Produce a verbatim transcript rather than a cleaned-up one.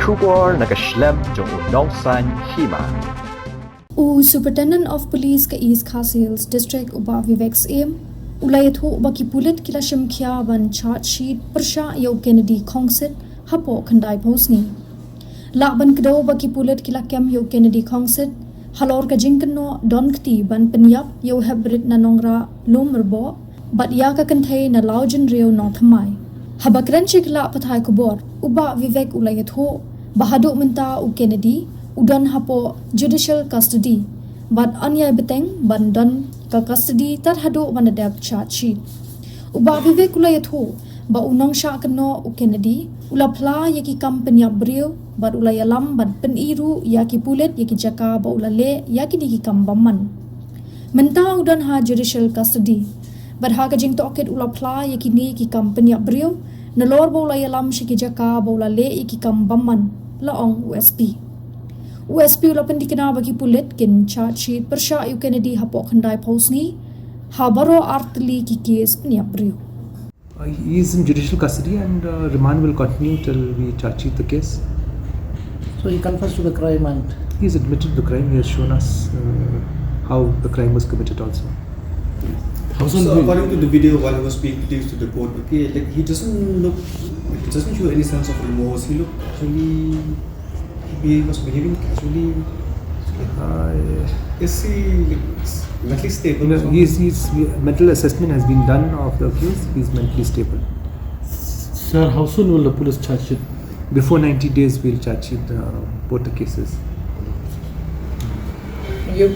Khubor na ka shlem jong u nongsan hima. U Superintendent of Police ka East Khasi Hills District, u Bah Vivek Syiem, u la ïathuh ba ki pulit ki la shim khia ban charge sheet pyrshah ïa u Kennedy Khongsit hapoh khyndai phew sngi. Lah ban kdew ba ki pulit ki la kem ïa u Kennedy Khongsit halor ka jingkynnoh don kti ban pynïap ïa u hepbrit na Nongrah Lumrboh bad ïa ka kynthei na Lawjynriew Nongthymmai. Haba kren sha ki lad pathai khubor, u Bah Vivek u la ïathuh ba haduh mynta u Kennedy u don hapoh judicial custody bad yn ïai bteng ban don ka custody tad haduh ban da dep charge sheet. U Bah Vivek u la ïathuh ba u nongshah kynnoh u Kennedy u la phla ïa ki kam pynïap briew bad u la ïalam bad pyni ruh ïa ki pulit ïa ki jaka ba u la leh ïa kine ki kam bymman. Mynta u don ha judicial custody bad ha ka jingtohkit u la phla ïa kine ki kam pynïap briew nalor ba u la ïalam sha ki jaka ba u la leh ïa ki kam bymman, la ong u S P. U S P u la pynthikna ba ki pulit kin charge sheet pyrshah ïa u Kennedy hapoh khyndai phew sngi ha baroh artylli ki kes pynïap briew. Uh, he is in judicial custody and uh, remand will continue till we charge sheet the case. So he confessed to the crime and He has admitted the crime. He has shown us uh, how the crime was committed also. How soon So will according to the video, while he was being produced to the court, okay, like he doesn't look, he doesn't show any sense of remorse. He looked actually, he was behaving casually. Uh, Is he like, mentally stable? you or know, something? he's, he's, mental assessment has been done of the accused. He's mentally stable. Sir, how soon will the police charge sheet? Before ninety days, we'll charge sheet uh, both the cases. you